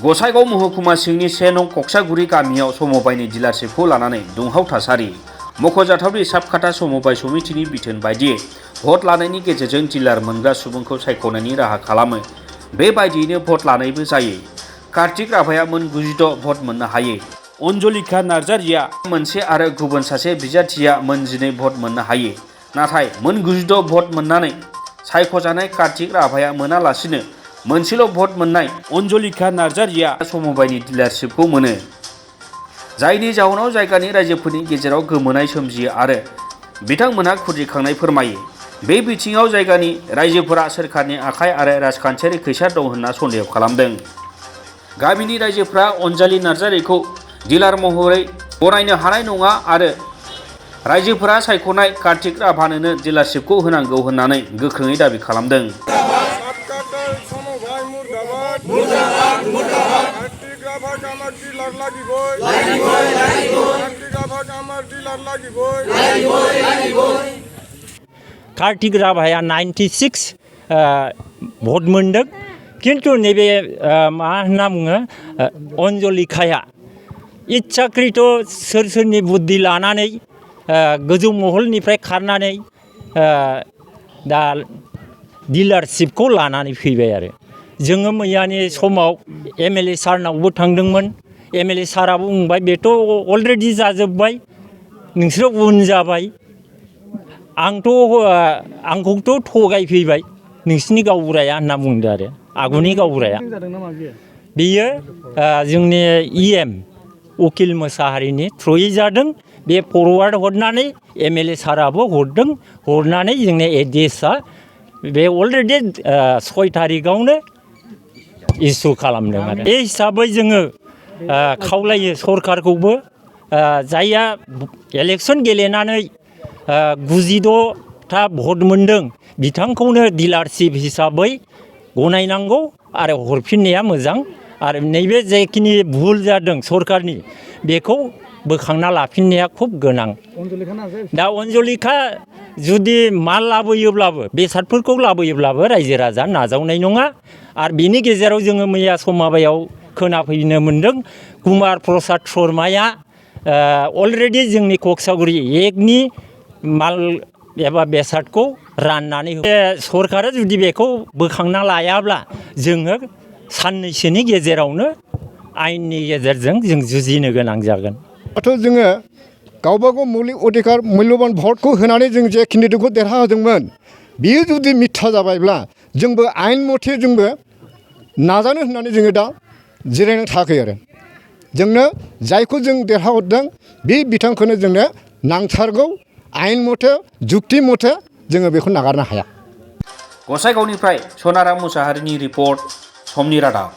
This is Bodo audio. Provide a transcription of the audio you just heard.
गसाइगाव महकुमा सिंनि 1 नं कक्सागुरि गामियाव समबायनि डिलारशिपखौ लानानै दुंहाव थासारि मख'जाथावदि साबखाथा समबाय समितिनि बिथोन बायदियै भट लानायनि गेजेरजों डिलार मोनग्रा सुबुंखौ सायख'नायनि राहा खालामो। बेबायदियैनो भट लानायबो जायो। कार्तिक राभाया मोन 96 भट मोननो हायो। अन्जलिका नार्जारिया मोनसे आरो गुबुन सासे बिजाथिया मोन 12 भट मोननो हायो। नाथाय मोन 96 भट मोननानै सायख'जानाय कार्तिक राभाया मोनालासिनो मोनसेल' भट मोननाय अन्जलिका नार्जारिया समबायनि डिलारशिपखौ मोनो। जायनि जाउनाव जायगानि रायजोफोरनि गेजेराव गोमोनाय सोमजियो आरो बिथांमोनहा खुद्रिखांनाय फोरमायो। बे बिथिङाव जायगानि रायजोफोरा सोरखारनि आखाइ आरो राजखान्थियारि खैसार दं होनना सन्देह खालामदों। गामिनि रायजोफ्रा अन्जालि नार्जारिखौ डिलार महरै गनायनो हानाय नङा आरो रायजोफोरा सायख'नाय कार्तिक राभानोनो डिलारशिपखौ होनांगौ होननानै गोख्रोङै दाबि खालामदों। कार्तिक राभाया 96 भट मोनदों, किन्तु नैबे मा होनना बुङो अन्जलिकाया इच्छाकृत सोरनि बुद्धि लानानै गोजौ महलनिफ्राय खारनानै दा डिलारशिपखौ लानानै फैबाय आरो जोङो मैयानि समाव एमएलए सारनावबो थांदोंमोन। एमएलए साराबो बुंबाय बेथ' अलरेडि जाजोब्बाय, नोंसोरो उन जाबाय, आंखौथ' थगायफैबाय नोंसिनि गावबुराया होनना बुंदों आरो आगुनि गावबुराया। बेयो जोंनि इएम उकिल मोसाहारिनि थ्रुयै जादों। बे फरवार्ड हरनानै एमएलए साराबो हरदों, हरनानै जोंनि एडिएसआ बे अलरेडि 6 तारिखआवनो इसु खालामदों आरो बे हिसाबै जोङो खावलायो सरकारखौबो जायहा इलेक्सन गेलेनानै 96 भट मोनदों बिथांखौनो डिलारशिप हिसाबै गनायनांगौ आरो हरफिननाया मोजां आरो नैबे जेखिनि भुल जादों सरकारनि बेखौ बोखांना लाफिननाया खुब गोनां। दा अन्जलिका जुदि माल लाबोयोब्लाबो बेसादफोरखौ लाबोयोब्लाबो रायजो राजा नाजावनाय नङा। आरो बिनि गेजेराव जोङो मैया समाबायाव खोनाफैनो मोन्दों कुमार प्रसाद शर्माया अलरेडि जोंनि कक्सागुरि एकनि माल एबा बेसादखौ राननानै सरकारा जुदि बेखौ बोखांना लायाब्ला जोङो साननैसोनि गेजेरावनो आयेननि गेजेरजों जों जुजिनो गोनां जागोन। जोङो गावबागाव मौलिक अधिकार मूल्यबान भटखौ होनानै जों जे केन्डिडेटखौ देरहाहोदोंमोन बियो जुदि मिथ्या जाबायब्ला जोंबो आयेन मथे जोंबो नाजानो होननानै जोङो दा जिरायनो थायाखै आरो जोंनो जायखौ जों देरहाहरदों बे बिथांखौनो जोंनो नांथारगौ। आयेन मथे जुक्ति मथे जोङो बेखौ नागारनो हाया। गसाइगावनिफ्राय सनाराम मुसाहारिनि रिपर्ट, समनि रादाब।